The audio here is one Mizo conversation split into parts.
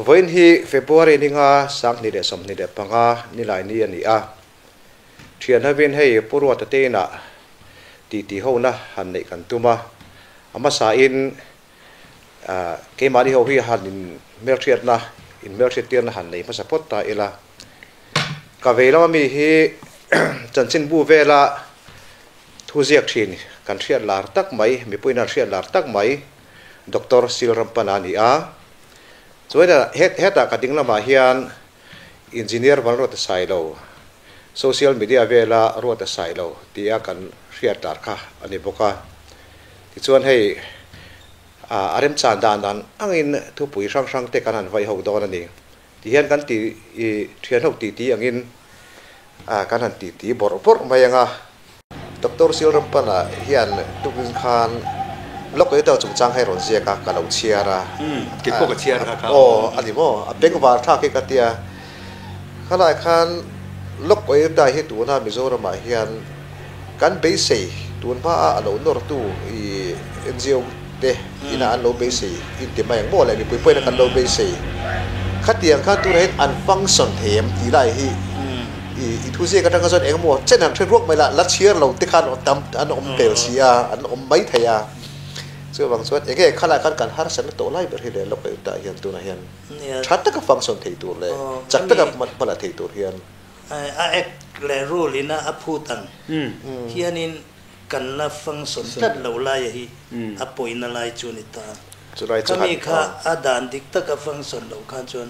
Vawiin hi February ni nga 2025 Nilaini a ni a. Thian hovin hei Pu Ruata te inah titi hona han neih kan tum a. A hmasain keimahni ho hi han inhmelhriatna, inhmelhriattirna han nei hmasa phawt ta ila. Ka vei lama mi hi chanchinbu vela thu ziak thin kan hriat lar tak mai, mipuiin an hriat lar tak mai Doctor Sil Rampana a ni a. Chuan hetah ka ding lamah hian Engineer Vanruata Sailo, Social media vela Ruata Sailo tia kan hriat lar kha a ni bawk a. Tichuan hei a remchan dan dan angin thupui hrang hrang te kan han vai ho dawn a ni. Tihian kan ti i thian ho titi angin kan han titi bawrh bawrh mai ang a. Doctor Silrampana hian tukin khan Lok Editor chungchang kha i rawn ziak a, ka lo chhiar a. Kei pawh ka chhiar kha kha. Aw, a ni maw? A bengvar thlak hi ka tia. Khalai khan Lok Editor hi tuna Mizoramah hian kan beisei tun hmaa a lo nawrtu i NGO te inah an lo beisei inti mai ang maw le mipui pawhin kan lo beisei. Khatiang khan tunah hian an function thei em tih lai hi i thu ziak atanga chuan engemaw chen han hre ruak mai la, la chhiar lo te khan tam an awm tel si a, an awm mai thei a. Chuvang chuan enge khalai khan kan harsatna tawh lai ber hi leh lawk tah hian tunah hian tha taka function thei tur leh chak taka hma la thei tur hian. A act leh rule ina a phut ang hianin kan la function tlat lo laia hi a pawina lai chu a ni ta. Khami kha a dan dik taka function loh khan chuan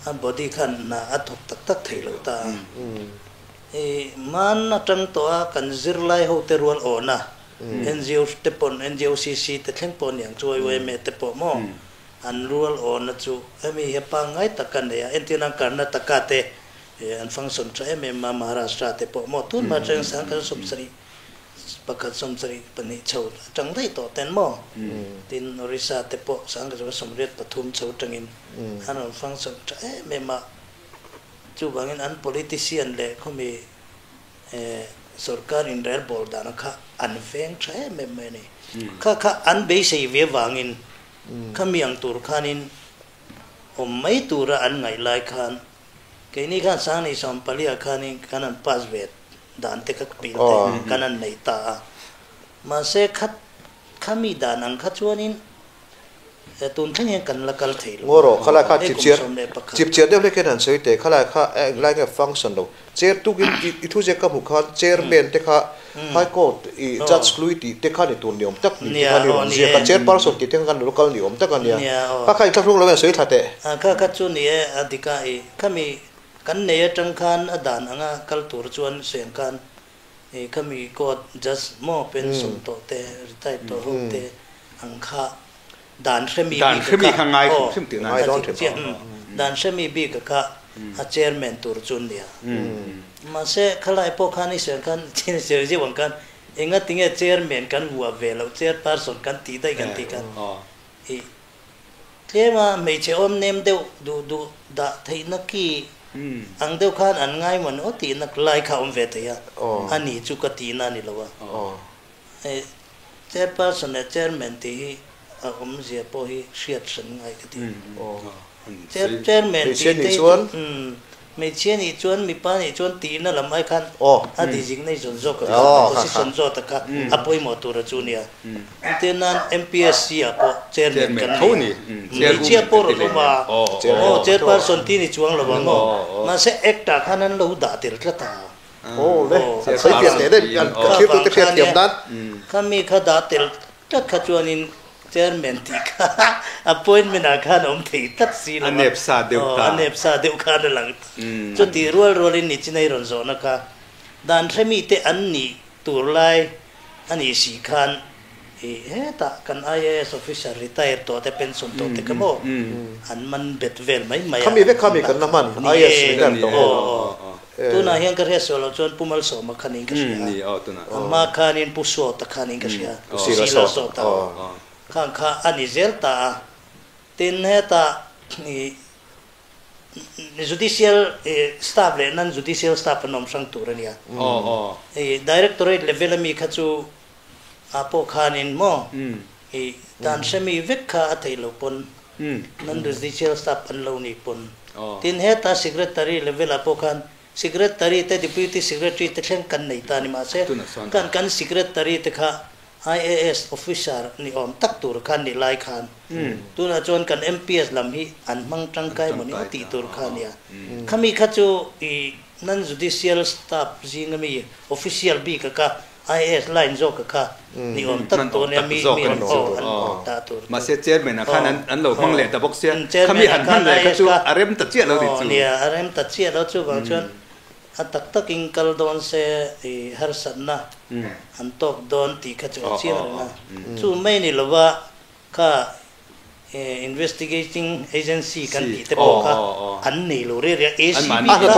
a body khan hna a thawk tak tak thei lo ta a. I hman atang tawh a kan zirlai ho te rual awna NGO te pawn NGOCC te thleng pawh aniang chu YMA te pawh maw an rual awna chu hemi hi pangngai tak a nei a entirnan Karnataka te an function tha em em a Maharashtra te pawh maw tun hma atang sangkhat 70 pakhat 72 chho atang daih tawh ten maw? Tin, Orissa te pawh 1983 chho atangin an rawn function tha em em a, chuvangin an politician leh khawmi sorkar inrelbawl dana kha an veng tha em em mai a ni. Kha kha an beisei ve avangin khami ang tur khanin awm mai tura an ngaih lai khan keini khan 2014 ah khanin kan han pass ve dan te kha pil te kan han nei ta a. Mahse kha khami dan ang kha chuanin tun thleng hian kan la kal thei lo. Ngaw rawh, khalai kha chipchiar chipchiar deuh hlek hian han sawi teh, khalai kha englai nge function lo, chair tukin i thu ziak ka hmuh khan chairman te kha high court i judge hlui tih te kha ni tur ni awm tak tih te kha ni rawn ziak a, chairperson tih te kha kan lo kal ni awm tak a nia, kha kha inthlahrung lo hian sawi thla teh. Kha kha chu ni e, a dik a i khami Kan nei atang khan a dan anga kal tur chuan seng khan i khami court judge maw pension tawh te retired tawh ho te ang kha dan hremi bik a kha aw a dik chiah dan hremi bik a kha a chairman tur chu nia mahse khalai pawh khan i seng khan chin sir zeuh ang khan enga tinge chairman kan vuah ve loh chairperson kan tih daih kan tih khan i Tlema hmeichhe awm nem deuh duh duh dah theihna ki ang deuh khan an ngai mawn aw tihna lai kha a awm ve thei a, a ni chu ka tihna a ni lo a. Chairperson leh chairman tih hi a awmzia pawh hi hriat hran ngai ka ti. Chairman tih te hi chu Hmeichhia nih chuan mipa nih chuan tihna lam ai khan a designation zawk a kha, a position zawk a kha a pawimawh tur a chu nia. Engtir nan MPSC ah pawh chairman kan nei a, hmeichhia pawh rawn awm a, aw chairperson ti ni chuang lo ang aw, mahse act ah khan an lo dah tel tlat a. Aw le, an sawi fiah teh daih, an thirtute hriatthiam nan. Khami kha dah tel Tlat kha chuanin chairman tih kha appointment ah khan a awm thei tlat si lo a, a nep sa deuh ta, a nep sa deuh khan a lang. Chutih rual rualin Nichinai rawn zawhna kha dan hremi te an nih tur lai a nih si khan i hetah kan IAS officer retire tawh te pension tawh te kha maw an man bet vel mai mai a. Khami vek kha mi kan la hman IAS retire tawh ho. Tunah hian ka hriat sual loh chuan Pu Malsawma khanin ka hria a, a hma khanin Pu Sawta khanin ka hria, Pu Sila Sawta khan kha a ni zel ta a. Tin, hetah i judicial staff leh non-judicial staff an awm hrang tur a nia. I directorate level ami kha chu ah pawh khanin maw i dan hremi vek kha a theih loh pawn. Non judicial staff an lo nih pawn. Tin heta secretary level ah pawh khan secretary te deputy secretary te thleng kan nei ta a ni mahse kan kan secretary te kha IAS officer ni awm tak tur khan nih lai khan tunah chuan kan MPS lam hi an hmang tangkai maw ni aw tih tur kha a nia. Khami kha chu i non judicial staff zinga mi official bik a kha IAS line zawk a kha ni awm tak tur nia mi mi an aw an dah tur chu. Mahse chairman ah khan an lo hmang leh ta bawk sia khami han hman leh kha chu a rem ta chiah lo ni chu. Nia a rem ta chiah lo chuvang chuan a tak takin kal dawn se i harsatna an tawk dawn tih kha chu a chiang reng a. Chu mai ni lova kha Investigating agency kan tih te pawh kha an nei lo reh reh a, ACB kha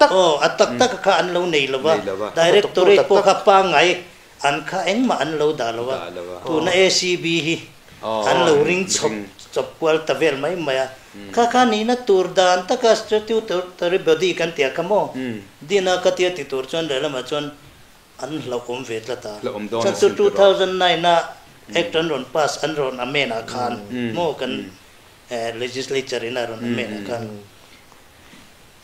aw a tak tak kha an lo nei lo va, Directorate pawh kha pangngai an kha engmah an lo dah lo a, tuna ACB hi an lo ring chawp chawp kual ta vel mai mai a, kha kha nihna tur dan taka statutory body kan tih a kha maw dina ka tia ti tur chuan lehlamah chuan An hlauhawm ve tlat a. Chuan chu 2009 a Act an rawn pass an rawn amend ah khan maw kan legislature in a rawn amend ah khan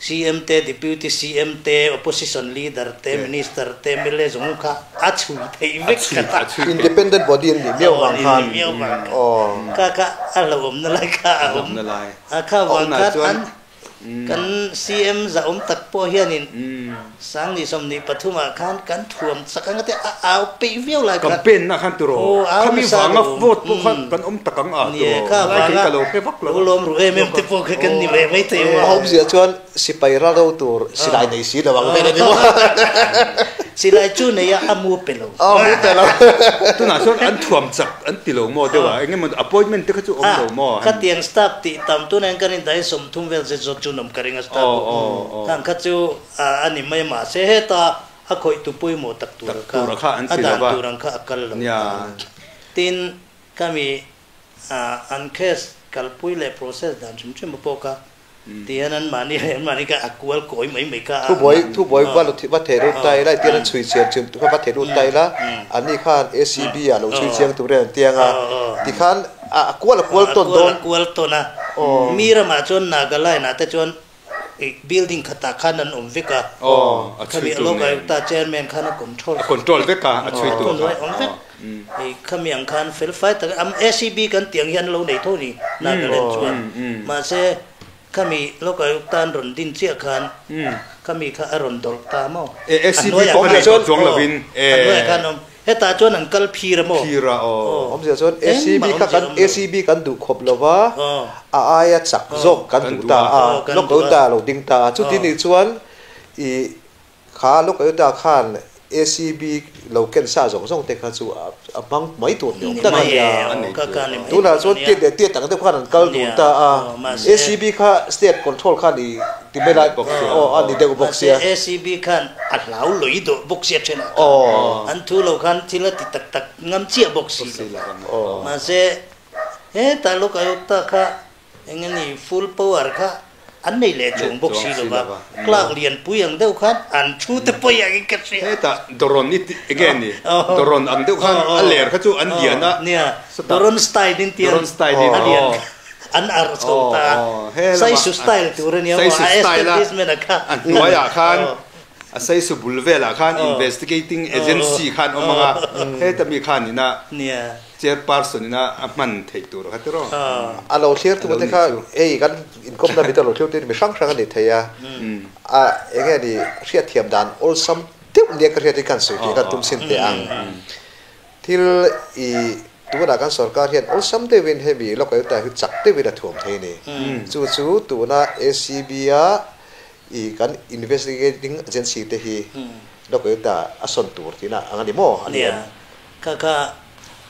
CM te, Deputy CM te, Opposition Leader te, Minister te, mla zawng kha a chhui theih vek tlat a. Independent body an nih miau vang khan. Kha kha a hlauhawmna lai kha a awm. A kha vang khan an Kan CM zahawm tak pawh hianin 2023 ah khan kan thuam chak anga te a au peih viau lai khan. Campaign na khan turaw khami vanga vote pawh khan kan awm tak ang a turaw lai kei ka lo hre vak lo. Lo lawm ru em em te pawh kha kan ni ve mai thei a. A awmzia chuan sipai ral ro tur silai nei si lo ang vel a ni maw. Silai chu nei a a mu pe lo. A mu pe lo. Tunah chuan an thuam chak an ti lo maw deuh a, eng emaw appointment te kha chu awm lo maw? Khatiang staff tih tam tunah hian kan indaih 30 vel zet zawt chu an awm ka ring a staff pawh. Khang kha chu a ni mai mahse heta a khawih tu pawimawh tak tur kha a dan tur ang kha a kal lo ta. Tin, khami an case kalpui leh process dan hrim hrim pawh kha Tihian an mahni leh an mahni kha a kual kawi mai mai kha a. Thubuai thubuai va va theh lut ta ila tihian an chhui chian chin tu kha va theh lut ta ila anni khan ACB ah lo chhui chiang tur hian an tiang a tikhan a kual a kual tawn dawn. A kual tawn a mi ramah chuan Nagaland ah te chuan building khatah khan an awm vek a khami Lokayukta chairman khan a control a control vek a a chhui tur kha awm vek. Hei khami ang khan fel fai tak am ACB kan tih ang hian lo nei tho ni Nagaland chuan mahse khami Lokayukta an rawn din chiah khan khami kha a rawn dawlh ta maw a hnuaiah khan a hnuaiah khan awm hetah chuan an kal phir a maw awmzia chuan ACB kha kan ACB kan duh khawp lo va a aia chak zawk kan duh ta a Lokayukta a lo ding ta a chuti nih chuan i Kha Lokayukta khan ACB lo ken sa zawng zawng te kha chu a hmang mai tur ni awm tak a nia. Tunah chuan tiat leh tiat ang deuh khan an kal dun ta a. ACB kha state control kha ni ti mai lai aw a ni deuh bawk sia. Mahse ACB khan a hlau lui dawh bawk sia thenah khan an thu lo khan thil a ti tak tak ngam chiah bawk si lo. Mahse hetah Lokayukta kha Eng nge ni full power kha an nei leh chuang bawk si lova, clerk lian pui ang deuh khan an thu te pawi ang in ka hria. Hetah Doron i tih eng nge ni Doron ang deuh khan a ler kha chu an lian a. Nia, Doron style in tiang Doron style in a lian kha an arh chho ta a. Saisu style tur a nia maw a establishment a kha. A hnuaiah khan a saisu bul velah khan investigating agency khan awm ang a, heta mi khan ina. Nia. Chairperson ina a hman theih tur kha tiraw? A lo thlir tu te kha hei kan inkawmna mit a lo thlir tu mi hrang hrang a ni thei a, a eng nge ni hriatthiam dan awlsam deuh nia ka hriat hi kan sawi tih kan tum sin teh ang. Thil i tunah kan sorkar hian awlsam deuhin hemi local ta hi chak deuhin a thuam thei a ni. Chu chu tuna ACB a i kan investigating agency te hi local ta a sawn tur tihna ang a ni maw a ni em? Kha kha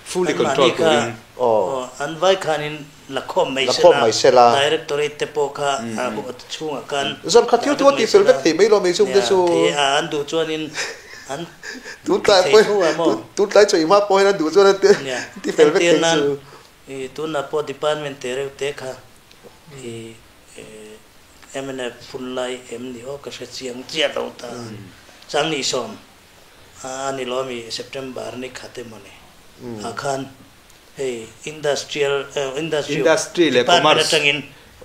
Fully an mahni control kha turin. Aw an vai khanin la khawm mai La khawm mai sela. Directorate te pawh kha a chhungah khan Zan khat thil chu a tihfel vek thei mai lo mai chung te chu. Nia, thei a an duh chuanin an Tun tlai thei pawh tho a maw? Tun tlai chaw ihma pawh hian an duh chuan an tifel vek Entir thei nan chu. I tunah pawh department te reuh te kha i mnf hunlai em ni aw ka hre chiang chiah lo ta. Changni sawm. A ni lo ami September ni khat emaw ni ah khan Hei industrial industry Industry leh department commerce. atangin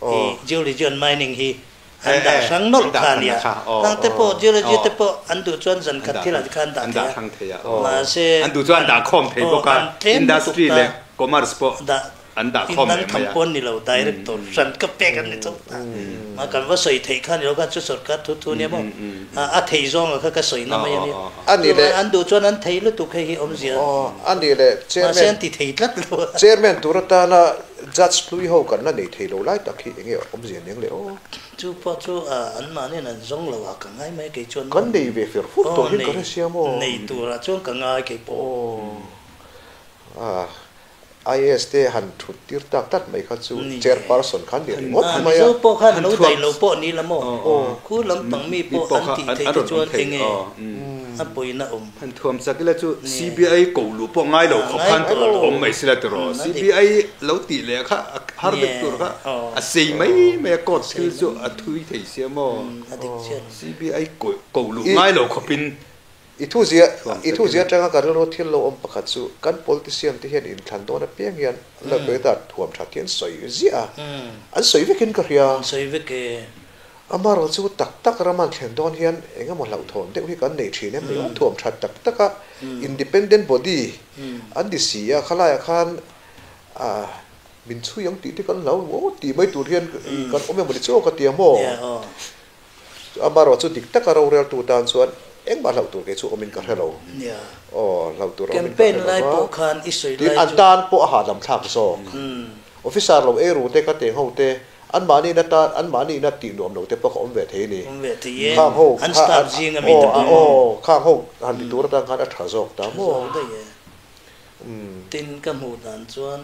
i geology and mining hi Eh an dah eh hrang an nawlh dah kha hran ania. kha aw Khang te aw pawh geology aw te pawh an duh chuan zan an khat dah thil hrang ah khan dah an thei dah a. hrang thei a aw Mahse an duh chuan an dah khawm thei aw bawk a an tlem lutuk industry ta leh commerce pawh dah an dah in khawm dang leh tham mai a. pawh an ni lo director hran ka pek an ni chauh ta. Ma kan va sawi theih kha ni lo kha chu sorkar thu thu nia maw a thei zawng ah kha ka sawi na mai a nia. A nih leh. Chuan an duh chuan an thei lutuk hei hi awmzia. A nih leh Mahse chairman an ti thei tlat lo a. Chairman tur atana judge hlui ho kan la nei thei lo lai tak hi enge awmzia ning leh aw. Chu pawh chu anmahniin an zawng lo a ka ngai mai kei chuan maw. Kan nei ve fer fur Aw tawh hian ka nei hre sia maw. Nei turah chuan ka ngai kei pawh. Aw. IAS te han thut tir tak tak mai kha chu Ni e. chairperson khan ni ringawt A, mai a. Mizo pawh khan Han lo thuam daih lo pawh ni la maw? Aw. Khu lampang mi Mi pawh pawh an kha tih an theih an te rawn awm chuan thei enge aw. a pawina awm? Han thuam chak ila chu Ni e. CBI ko luh pawh ngai lo A, khawp ngai khan tawh lo. awm mai sila tiraw. A dik. CBI lo tih leh kha a har Ni deuh e. tur kha Aw. a sei mai mai a court A sei thil chu mai a thui thei sia maw. A dik chiah ni. CBI ko ko luh I. ngai lo khawpin I thu zia, i thu zia atanga ka rilru thil lo awm pakhat chu kan politician te hian inthlan dawn apiang hian la beda thuam that hi an sawi ziah a, an sawi vekin ka hria. An sawi vek e. Amarawh chu tak tak ram an thlen dawn hian eng emaw hlauhthawn deuh hi kan nei thin em ni aw, thuam that tak tak a, independent body an ti si a, khalaiah khan min chhui ang tih te kan hlau aw tih mai tur hian kan awm emaw ni chu aw ka ti a maw. Amarawh chu dik taka roreltu tan chuan engmah hlauh tur kei chu awmin ka hre lo. Aw, hlauh tur awmin ka Campaign hre lo lai va. pawh khan i sawi Tin, lai an chu. tan pawh a hahdam thlak zawk. Officer lo ei ru te, ka teng ho te, anmahni na tan, anmahni ina tih nuam lo te pawh ka awm ve thei a ni. Awm ve thei e. Khang ho An kha, staff zinga mi te aw, pawh. aw, khang ho han ti tur atan khan a tha zawk ta Tha maw? zawk daih e. Tin, ka hmuh dan chuan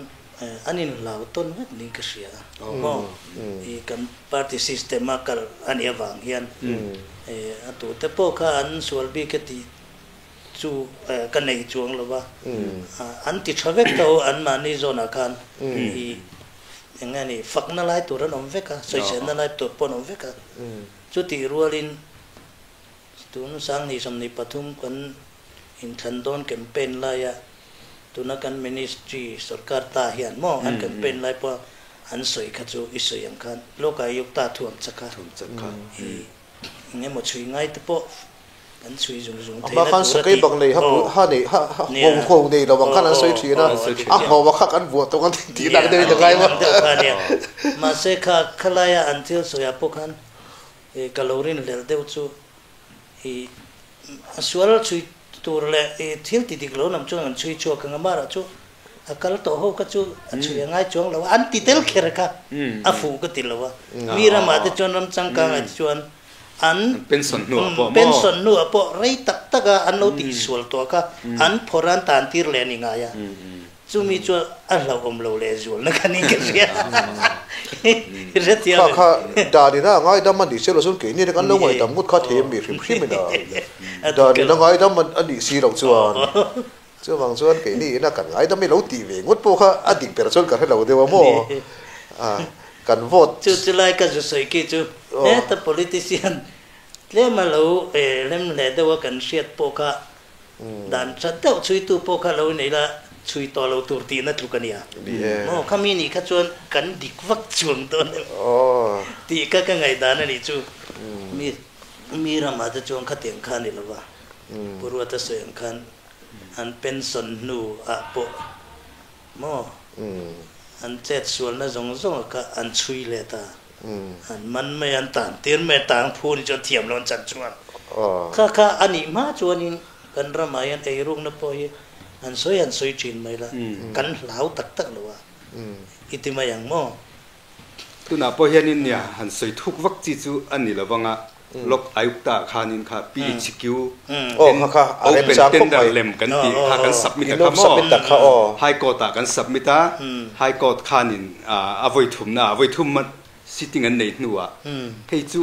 an inhlau tawn vek niin ka hria maw? I kan party system a kal a nih avang hian a tute pawh kha an sual bik e tih chu ka nei chuang lo va, an ti tha vek tho anmahni zawnah khan i eng nge ni fakna lai tur an awm vek a, sawiselna lai tur pawh an awm vek a, chutih rualin Tun 2023 kan inthlan dawn campaign laia tuna kan ministry sorkar ta hian maw an campaign lai pawha an sawi kha chu i sawi ang khan Lok Ayukta thuam chak a i eng emaw chhui ngai te pawh kan chhui zung zung Amah theihna khan tur a sakei tih bang nei ha aw ha nei ha ha nia ho ho nei lo ang aw khan an sawi aw thin a aw a dik a chiah ho a kha kan vuah tawh ang tih nia nak deuhin an ka tih ngai ang deuh kha nia mahse kha khalaia an thil sawiah pawh khan I ka lo rinhlelh deuh chu i a sual chhui tur leh i thil ti dik lo lam chuan an chhui chhuak ang a, marah chu a kal tawh ho kha chu a chhui a ngai chuang lo a, an ti tel kher kha a fuh ka ti lo a, mi ramah te chuan ram changkangah te chuan an Pension hnuah pawh maw? Pension hnuah pawh rei tak tak a an lo tihsual tawh kha an phawrh a an tan tir leh a ni ngai a. Chumi chu a hlauhawm lo leh zual na khan in ka hria. Hrethiam Kha em? kha Danina a ngaidam a nih si lo chuan keini kan lo ngaidam ngut kha thei mi hrim hrim in a Danina ngaidam a nih si lo chuan chuvang chuan keini ina kan ngaidam i lo tih ve ngut pawh kha a dik ber chuan ka hre lo deuh a maw kan vote Chu chu lai ka zu sawi khi chu heta politician tlem a lo lem hle deuh a kan hriat pawh kha Dan that deuh chhuitu pawh kha lo nei la, chhui tawh lo tur tihna tluk a nia. Maw, khami nih kha chuan kan dik vak chuang dawn em tih kha ka ngaihdan a nih chu. Mi mi ramah te chuan khatiang kha a ni lo va, Pu Ruata sawi ang khan an pension hnu ah pawh maw an chet sualna zawng zawng kha an chhui leh ta. An man mai an tan tir mai tang phu ni chuan thiam lo an chan chuan kha kha a nih hma chuanin kan ramah hian eirukna pawh hi an sawi an sawi thin mai la kan hlau tak tak lo a i ti mai ang maw? Tunah pawh hianin nia han sawi thuk vak chi chu a ni lo vang a, Lok Ayukta khanin kha PHQ open tender lem kan tih kha kan submit a kha maw? High Court ah kan submit a, High Court khanin a vawi thumna ah vawi thum sitting an nei hnuah hei chu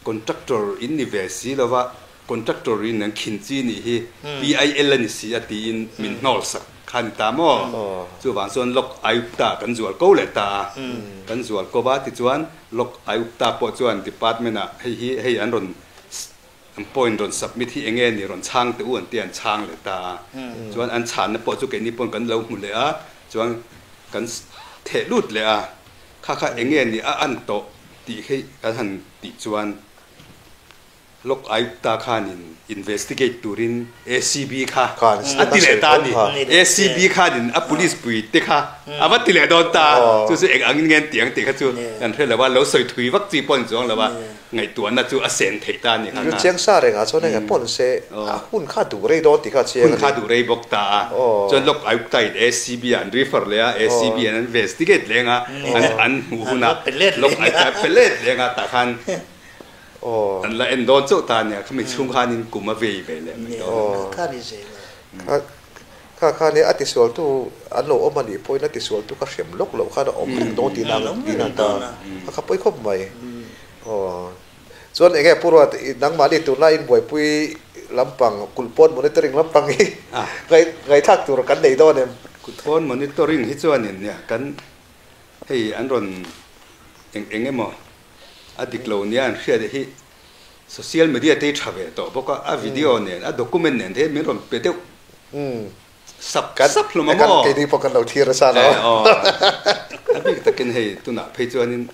contractor in ni ve si lova contractor in an khin chi nih hi PIL a ni si a tiin min hnawl sak kha a ni ta maw? Chuvang chuan Lok Ayukta kan zual ko leh ta a, kan zual ko va tichuan Lok Ayukta pawh chuan department ah hei hi hei an rawn an point rawn submit hi enge ni rawn chhang teh u an ti a an chhang leh ta a. Chuan an chhanna pawh chu keini pawn kan lo hmu leh a. Chuan kan theh lut leh a, kha kha eng nge ni a an tawh tih hi kan han tih chuan Lok Ayukta khanin investigate turin ACB kha a ti leh ta a ni. ACB khanin a police pui te kha a va ti leh dawn ta a, chu chu eng angin nge an tih ang tih kha chu kan hre lo a, lo sawi thui vak chi pawh a ni chuang lo a, ngaihtuahna chu a sen theih ta a ni kha. Thil chiang sa rengah chuan eng pawh ni se a hun kha duh rei dawn tih kha a chiang a ni. Hun kha duh rei bawk ta a, chuan Lok Ayukta in ACB ah an refer leh a, ACB an investigate leng a, an hmuh hunah Lok Ayukta pe let leng a tah khan Aw. An la en dawn chauh ta nia, khami chhung khanin kum a vei ve leh mai dawn a ni. Kha kha kha nia a tisualtu an lo awm a nih pawhin a tisualtu kha hrem lawk loh khan a awm reng dawn tihna ang tihna ta kha kha pawi khawp mai. Aw. Chuan eng nge Pu Ruat nangmahni tunlai in buaipui lampang kulhpawn monitoring lampang hi ngaihthlak tur kan nei dawn em? Kulhpawn monitoring hi chuanin nia kan hei an rawn eng eng emaw A dik lo nia an hriat hi social media te hi tha ve tawh bawk a, a video nen a document nen te hian min rawn pe deuh sap sap hlawm a maw? Keini pawh kan lo thlir nasa lo. A bik takin hei tunah phei chuanin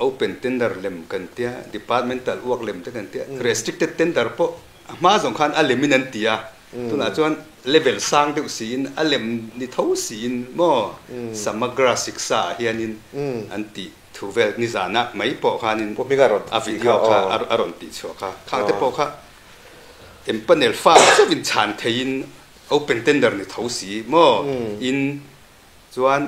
open tender lem kan tia, departmental work lem te kan tia, restricted tender pawh a hma zawng khan a lemin an ti a, tunah chuan level sang deuh siin a lem ni tho siin maw Samagra Shiksha ah hianin an tih thu vel nizana mai pawh khanin a video kha a rawn tih chhuah kha. Khang te pawh kha empanel fa chauhin chhan theiin open tender ni tho si maw in chuan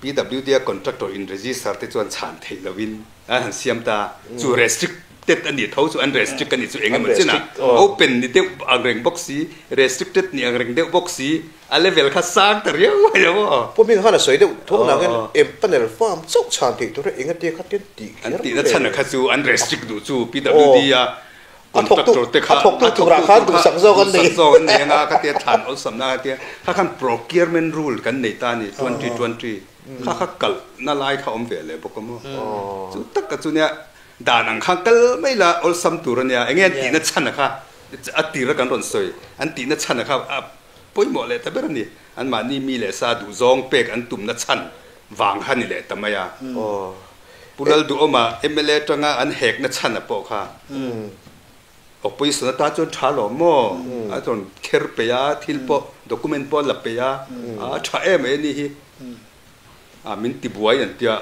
PWD a contractor in register te chuan chhan theih loin an han siam ta, chu restricted a nih tho chu an restrict a nih chu eng emaw chinah open ni deuh ang reng bawk si, restricted ni ang reng deuh bawk si, a level kha sang ta riau mai lo maw? Pu Hming khan a sawi deuh thung nangin empanel farm chauh chhan theih tur eng atia kha ten tih kher An tihna chhan kha chu an restrict duh chu PWD a contractor te kha a thawktu turah khan duhsak zawk an nei. Duhsak zawk an nei anga kha tia thlan awlsamna kha tia kha khan procurement rule kan nei ta a ni 2020 kha kha kalh na lai kha awm ve leh bawk a maw chu tak a chu nia dan ang khan kal mai la awlsam tur a nia enge an tihna chhan a kha a tir a kan rawn sawi an tihna chhan a kha a pawimawh leh ta ber a ni anmahni mi leh sa duhzawng pek an tumna chhan vang kha ni leh ta mai a. Pu Lalduhawma mla atanga an hekna chhan a pawh kha opposition atan chuan tha lo maw? A rawn kher peih a, thil pawh document pawh a la peih a, a tha em mai a nih hi. A min ti buai an tia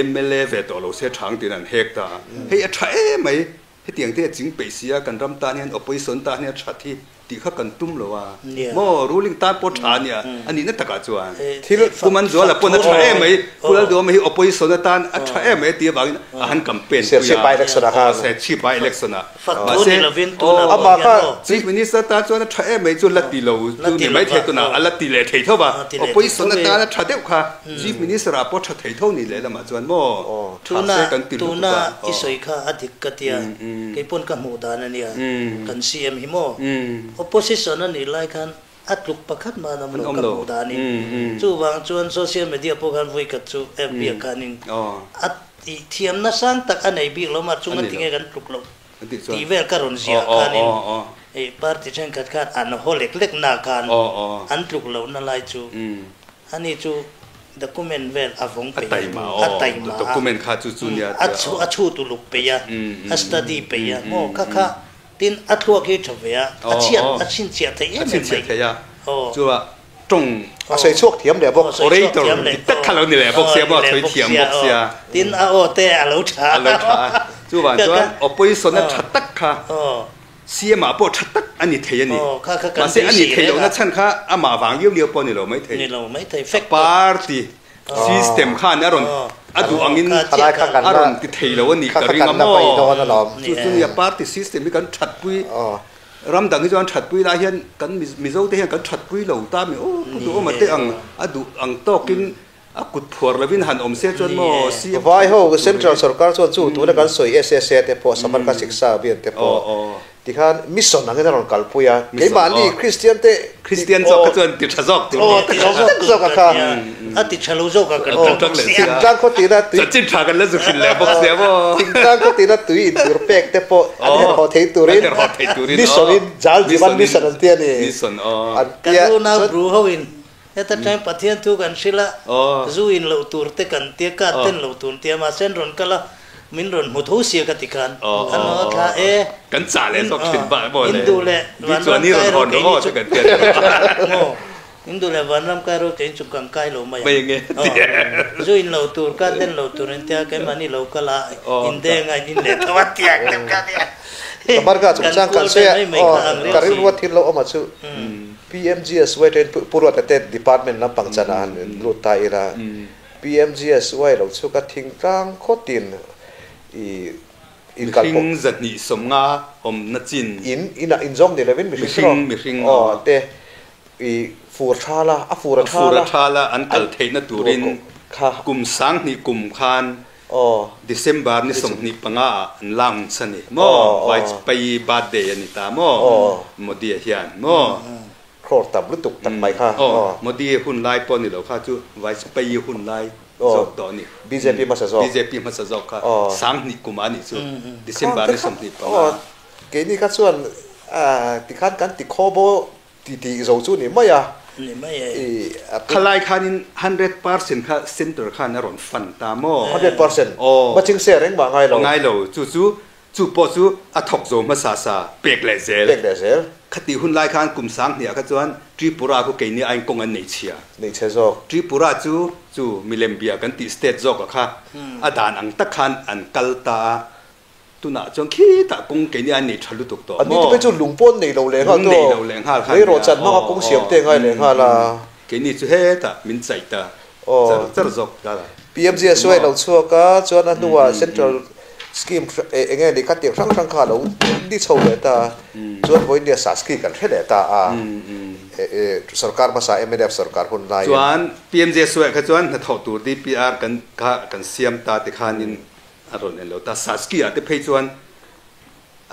mla ve tawh lo se tha ang tiin an hek ta a, hei a tha em mai. Hetiang te a ching peih si a, kan ram tan hian opposition tan hian a that hi tih kha kan tum lo a, maw ruling tan pawh tha a nia, a nihna takah chuan Thil Pu Manzuala pawn a tha em mai, Pu Lalduhawma hi opposition atan a tha em mai a tih avangin a han campaign pui a, Serchhip by election ah khan. Serchhip by election ah. Fak thu ni lovin tunah pawh hian maw. Chief Minister tan chuan a tha em mai chu la ti lo chu ni mai thei tunah a la ti leh thei tho va, opposition atan a tha deuh kha Chief Minister ah pawh tha thei tho ni leh lamah chuan maw tha se kan ti lutuk a. Tuna i sawi kha a dik ka tia, kei pawn ka hmuh dan a nia, kan CM hi maw opposition a nih lai khan a tluk pakhat mah an awm lo ka hmuh danin, chuvang chuan social media pawh khan vawikhat chu FB ah khanin a tih thiamna sang tak a nei bik lo mah chunga tinge kan tluk loh tih vel ka rawn ziah khanin party thenkhat khan an haw lek lek na khan an tluk lohna lai chu ani chu document vel a vawng peih a, a taima a, a chhut uluk peih a, a study peih a maw kha kha Tin, a thluak hi tha ve a, a chhiat, a chhinchhiah theih em em mai. Aw. Chua tawng. A sawi chhuak thiam leh bawk. Orator dik tak kha lo ni leh bawk sia maw, a sawi thiam bawk sia. Tin, a aw te a lo tha. A lo tha a. Chuvang chuan opposition a tha tak kha CM ah pawh tha tak a ni thei a ni. Mahse a ni thei lohna chhan kha amah vang liau liau pawh a ni lo mai thei. Ni lo mai thei. Party System khan a rawn a duh angin a rawn ti thei lo a nih ka ring a maw? Chu chu nia party system hi kan thatpui ram dang hi chuan thatpui lai hian kan Mizo te hian kan thatpui lo ta mi aw pu duhawm a te ang a duh ang tawkin a kut phuar lovin han awm se chuan maw CM Vai ho central sorkar chuan chu tuna kan sawi SSA te pawh Samarka Shiksha Abhiyan te pawh Tikhan mission angin a rawn kalpui a, keimahni Kristian te Kristian zawk kha chuan ti tha zawk tur ni. Ti tha zawk zawk a kha. A ti tha lo zawk a kan tang leh sia. Thingtlang khaw tina tui. Chanchin tha kan la zu hrilh leh bawk sia maw. Thingtlang khaw tina tui in tur pek te pawh an herhhaw thei turin. An herhhaw thei turin. Mission in Jal Jeevan Mission an ti a ni. Mission aw. An tia. Kan unau Bru ho in. Heta tang Pathian thu kan hrila zu in loh tur te kan tia ka ten loh tur tia mahse an rawn kal a min rawn hmu tho sia ka ti khan an rawn a thla e kan chah leh zawk thin bak maw le in duh leh vanram kai ro kei ni chu maw in duh leh vanram kai ro kei chu kan kai lo mai ang zu in loh tur ka ten loh tur in tia keimahni lo kal a in deng a in in leh tho a tia ka tia kan kual vel mai mai kha ang riau si. Ka rilru a thil lo awm a chu. PMGSY train Pu Ruata te department lampang chanah han lut ta ila, PMGSY lo chhuk a thingtlang khawtin i inkal pawh. Mihring 250 awmna chin. In inah inzawm ni lovin mihring chu Mihring aw te i fur tha la, a fur a tha la. A fur a tha la an kal theihna turin kum 2000 kum khan December ni 25 ah an launch a ni maw? Vajpayee birthday a ni ta maw? Modi a hian maw? Crore tam lutuk tak mai kha. Aw, Modi hun lai pawh ni lo kha chu Vajpayee hun lai zawk tawh a ni. BJP hmasa zawk. BJP hmasa zawk kha 2000 kum ah a nih chu December ni 25 ah. Keini kha chuan tikhan kan ti khawbo Ti tih zo chu ni mai a. Ni mai e. Khalai khanin 100% kha centre khan a rawn fund ta maw? 100%? Aw. Maching se reng mah ngai lo. Ngai lo. Chu chu, chu pawh chu a thawk zo hmasa sa pek leh zel. Pek leh zel. Khatih hun lai khan kum 2000 ah kha chuan Tripura khu keini aiin kawng an nei chhia. Nei chhe zawk. Tripura chu chu milem bia kan tih state zawk ah kha a dan ang tak khan an kal ta a. Tunah chuan khitah kawng keini a nei tha lutuk tawh maw? Anni te phei chu lung pawh an nei lo leh nghal tawh. Lung nei lo leh nghal kha nia. Leirawh chan hmanga kawng siam te ngai leh nghal a. Keini chu hetah min chaih ta char char zawk ta la. PMGSY lo chhuak a, chuan a hnuah Central Scheme eng nge ni kha tiang hrang hrang kha a lo ni chho leh ta. Chuan vawiin nia Saski kan hre leh ta a, sorkar hmasa mnf sorkar hun laiin. Chuan PMGSY kha chuan hnathawh tur DPR kan kha kan siam ta tikhanin A rawn en lo ta. Saski ah te phei chuan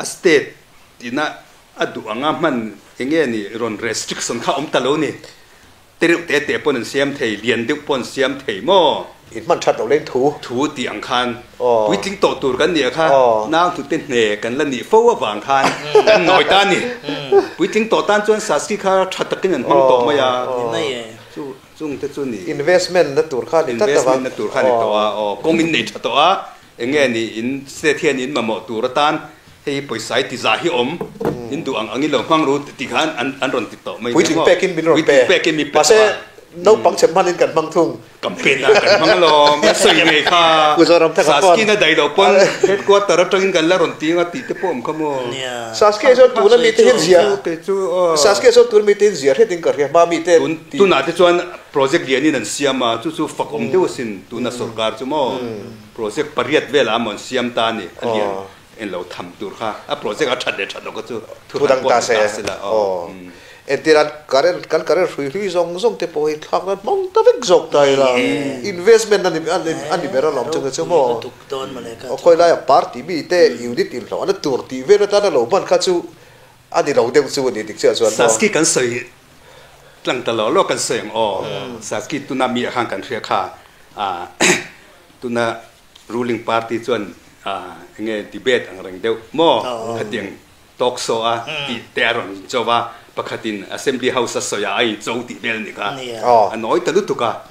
a state ina a duh anga hman eng nge ni rawn restriction kha awm ta lo ni. Te reuh te te pawn an siam thei, lian deuh pawh an siam thei maw? In hman that lo leng thu. Thu tih ang khan puitling tawh tur kan nih a kha nau hnute hne kan la nih fo avang khan kan nawi ta a ni. Puitling tawh tan chuan Saski kha tha takin an hmang tawh mai a. Chu. Chung te chu ni. Investment na tur kha ni tlat a va. Investment na tur kha ni tawh a, aw kawng in nei tha tawh a, eng nge ni in state hian in mamawh tur atan hei pawisa i ti zah hi awm, in duh ang angin lo hmang ru tih khan an rawn ti tawh mai nia maw. Puitling pekin min rawn pe. Puitling pekin min pe tawh a. Mahse naupang chhe hmanin kan hmang thung. Campaign ah kan hmang alawm, a sawi ngei kha. Pu Zoram Thaka pawn. Saskina daih loh pawn headquarter atangin kan la rawn ti anga tih te pawh awm kha maw. Saski chuan tuna mite hian zia Saski chuan tuna mite hian zia hretin ka hria hma mite ti. Tunah te chuan project lianin an siam a, chu chu fak awm deuh asin tuna sorkar chu maw project pariat velah amaw an siam ta a ni, a lian en lo tham tur kha a project a that leh that lo kha chu thu dang ta se la aw entir an current kan current hrui hlui zawng zawng te pawh hi thlak nan hmang ta vek zawk ta ila investment ani ani ber alawm chu chu maw aw khawi laia party mi te unit inhlawh ana tur tih vel atana lo hman kha chu ani lo deuh chu ani dik chiah chuan maw. Saski kan sawi tlang ta lo lo kan sawi ang aw Saski tuna mi ah khan kan hria kha tuna Ruling party chuan enge debate ang reng deuh maw? Khatiang talk show a tih te a rawn incho va, pakhatin assembly house a sawi a a incho tih vel a ni kha. A nawi ta lutuk a,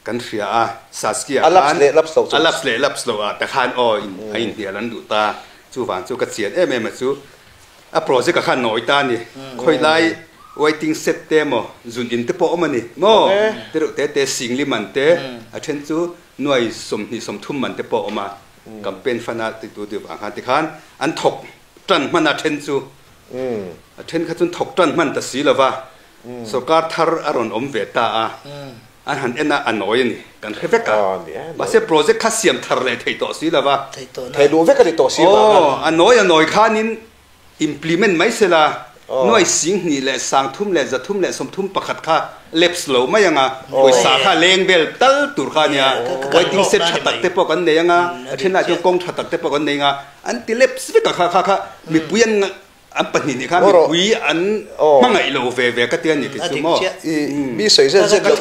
kan hria a, Saskia khan a laps leh laps loh ah te khan aw a inhnial an duh ta. Chuvang chu ka chian em em a chu a project ah khan nawi ta a ni. Khawilai waiting shed te emaw zun in te pawh awm a ni maw? Te reuh te te singli man te a then chu Nuai 20 30 man te pawh a awm a, campaign fund a titu deuh vang khan tikhan an thawk tan hman a then chu a then kha chuan thawk tan hman ta si lova, sorkar thar a rawn awm ve ta a, an han en a a nawi a ni kan hre vek a, mahse project kha siam thar leh thei tawh si lova, thei luh vek a ni tawh si vang a. Aw a nawi a nawi khanin Implement mai sela, nuai 2000 leh 300 leh 331 kha lapse lo mai anga, pawisa kha leng vel tal tur kha ania, waiting shed tha tak te pawh kan nei anga, a thenah chuan kawng tha tak te pawh kan nei anga, an ti lapse vek a kha kha kha mipui an An pahnih nih khan mipui an hmangaih lo ve ve ka ti a ni kei chu maw? Mi sawi zen zen lo,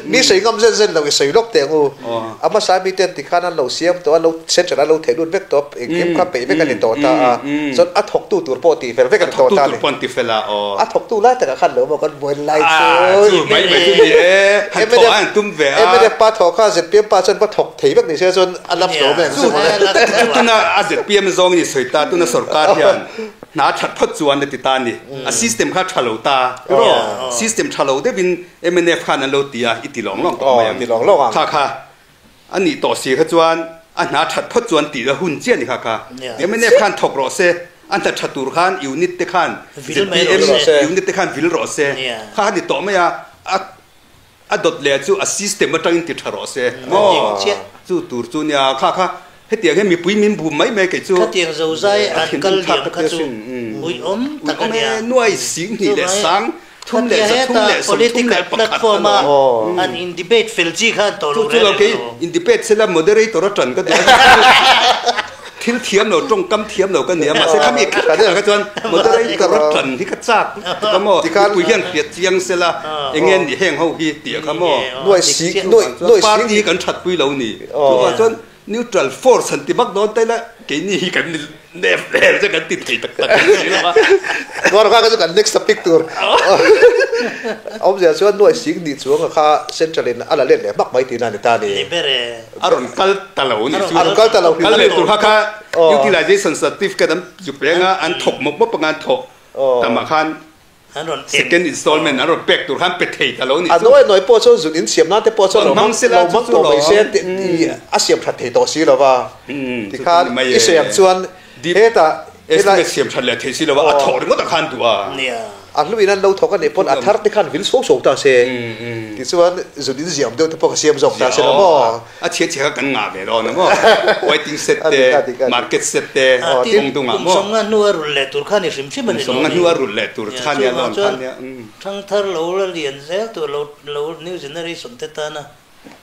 mi sawi ngam zen zen lo i sawi lawk teh ang u. A hmasa mi ten tikhan an lo siam tawh a, lo central an lo theih lut vek tawh, engkim kha peih vek a ni tawh ta a. Chuan a thawktu tur pawh tih fel vek a ni tawh ta a ni. A thawktu lai takah khan lo maw kan buai lai chu. Chu mai mai chu ni e, han thawh a han tum ve a. Mnf pa thawh kha zpm pa chuan va thawk thei vek ni se chuan a lap lo mai ang chu mawle. Chu tuna a zpm zawng in i sawi ta, tuna sorkar hian hna that phawt chuan a ti ta a ni. A system kha tha lo ta iraw, system tha lo deuhin mnf khan an lo ti a, i ti lawng lawng tawh mai ang. Kha kha a nih tawh si kha chuan a hna that phawt chuan tih a hun chiah a ni kha kha. Mnf khan thawk rawh se, a hna tha tur khan unit te khan zpm unit te khan vil rawh se, kha a ni tawh mai a, a A dawt leh chu a system atangin ti tha rawh se maw? Chu tur chu nia kha kha hetiang hian mipui min bum mai mai kei chu. Khatiang zozai an kal liam kha chu uiawm tak a nia. Nuai 20 leh sang thum leh zathum leh sawmthum leh pakhat a lo. An in debate fel chi khan tawh lo reng reng lo. Chu chu lo kei in debate sela moderator a tan ka duh a. Thil thiam lo, tawngkam thiam lo ka nia, mahse khami khat khatah kha chuan moderator a tan hi ka chak lutuk a maw, mipui hian hriat chiang sela eng nge ni heng ho hi tih a kha maw, party hi kan thatpui lo ni, chuvang chuan neutral force han ti vak dawn ta ila keini hi kan nep hmel che kan ti thei tak tak ang si lo a. Chuan kha chu kan next topic tur awmzia chuan nuai sing nih chuang kha central in a la let leh hmak mai tihna a ni ta a ni. Ni ber e. A rawn kal ta lo ni chu. A rawn kal ta lo. Kal leh tur kha kha utilization certificate an zu peng a, an thawk mawp mawp anga an thawh tamah khan second installment an rawn pek tur khan pe thei ta lo ni chu. A nawi nawi pawh chuan zun in siam nan te pawh chuan lo hmang tawh mai se a siam that thei tawh si lo va. Tikhan i sawi ang chuan hetah Estimate siam that leh thei si lo va, a thawh ringawt ah khan duh a. A hluin an lo thawk a nih pawn a thar te khan vil suau suau ta se, tichuan zun in ziam deuh te pawh ka siam zawk ta se lo maw? A chhia chhia kha kan ngah ve dawn a maw? Waiting shed te, market shed te, kawng dung ah maw? Kum sawmnga hnu a rulh leh tur kha ni hrim hrim a ni lo. Kum sawmnga hnu a rulh leh tur kha nia dawn kha nia. Thangthar lo la lian zel tur lo new generation te tana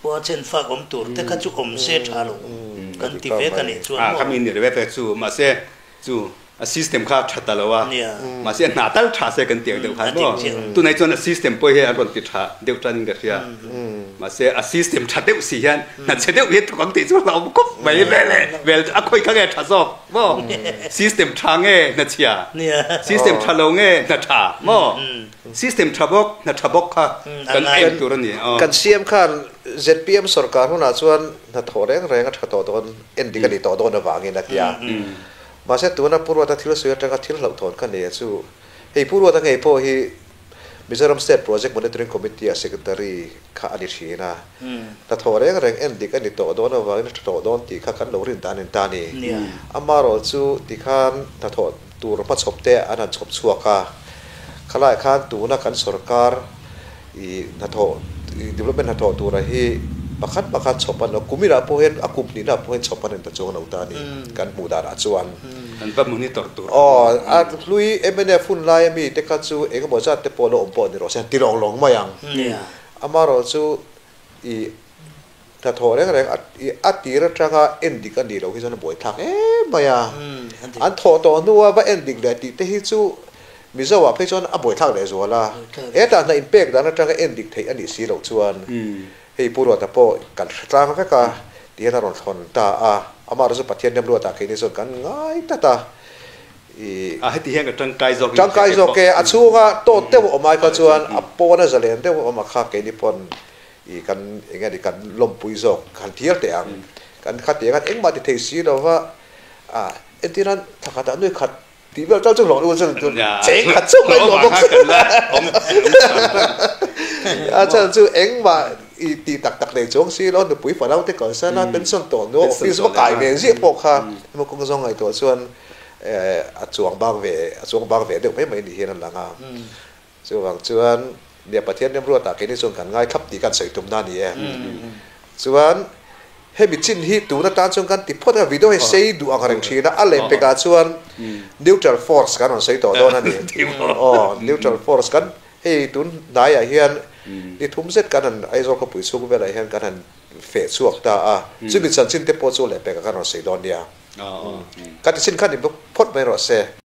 Pawh a chen fak awm tur te kha chu awm se tha lo kan ti ve ka nih chuan maw? Kha mi ni reve ve chu mahse chu a system kha tha ta lo a, mahse a hna tal tha se kan ti ang deuh khan maw? Tunah chuan a system pawh hi an rawn ti tha deuh tan in ka hria, mahse a system tha deuh si hian hna chhe deuh hi a thawk ang tih chu a hlauhawm khawp mai ve le, vel a khawi kha nge tha zawk maw? System tha nge hna chhia? System tha lo nge hna tha maw? System tha bawk, hna tha bawk kha kan en tur a ni. Kan CM khan zpm sorkar hunah chuan hna thawh reng reng a tha tawh dawn, en dik a ni tawh dawn avangin a ti a. Mahse tuna Pu Ruata thil sawi atanga thil hlauhthawn kha nei a chu, hei Pu Ruata ngei pawh hi Mizoram State Project Monitoring Committee ah Secretary kha a ni thin a. Hna thawh reng reng en dik a ni tawh dawn avangin a tha tawh dawn tih kha kan lo rin dan in ta a ni. Amaherawhchu tikhan hna thawh tur hmachhawp te an han chhawp chhuak a, khalaiah khan tuna kan sorkar i hnathawh development hnathawh tura hi pakhat pakhat chhawp an lo, kuminah pawh hian a kum hnihnaah pawh hian chhawp an en ta chuang lo ta a ni, kan hmuh danah chuan. An va monitor tur. Aw, a hlui mnf hun laia mi te kha chu engemaw zat te pawh lo awm pawh ni rawh se, han ti lawng lawng mai ang. Amaherawhchu i Hnathawh reng reng a tir atanga en dik a nih loh hi chuan a buaithlak em mai a. An thawh tawh hnua va en dik leh tih te hi chu Mizo ah phei chuan a buaithlak leh zual a. Hetah hna inpek dan atanga en dik theih a nih si loh chuan hei Pu Ruata pawh kan hre tlang vek a ti hian a rawn thlawn ta a. Amah chu Pathian Remruatah keini chuan kan ngai tlat a. I A heti hian ka tangkai zawk in tangkai zawk e. A chhunga tawt deuh a awm ai kha chuan a pawna zalen deuh a awm a kha keini pawn I kan eng nge ni kan lawmpui zawk kan thial teh ang. Kan kha tih angin engmah ti thei si lo va, a entir nan thla khatah nui khat tih vel tal chu hlawh lu chu cheng khat chauh mai hlawh bawk si. A chhan chu engmah i tih tak tak nei chuang si lo, nupui fanau te kalsan a pension tawh hnuah office va kai ve ziah pawh kha emaw kawng zawng ngaihtuah chuan a chuang bak ve a chuang bak ve deuh mai mai ni hian a lang a. Chuvang chuan nia Pathian remruatah keini chuan kan ngaithlap tih kan sawi tumna a ni e. Chuan hemi chin hi tun atan chuan kan ti phawt a, video hi sei duh ang reng thin a, a leh pekah chuan neutral force kan rawn sawi tawh dawn a ni. Aw, neutral force kan hei tun hnaiah hian ni thum zet kan han Aizawl khawpui chhung velah hian kan han feh chhuak ta a, chumi chanchin te pawh chu leh pekah kan rawn sawi dawn nia. Ka ti chin kha ni phawt mai rawh se.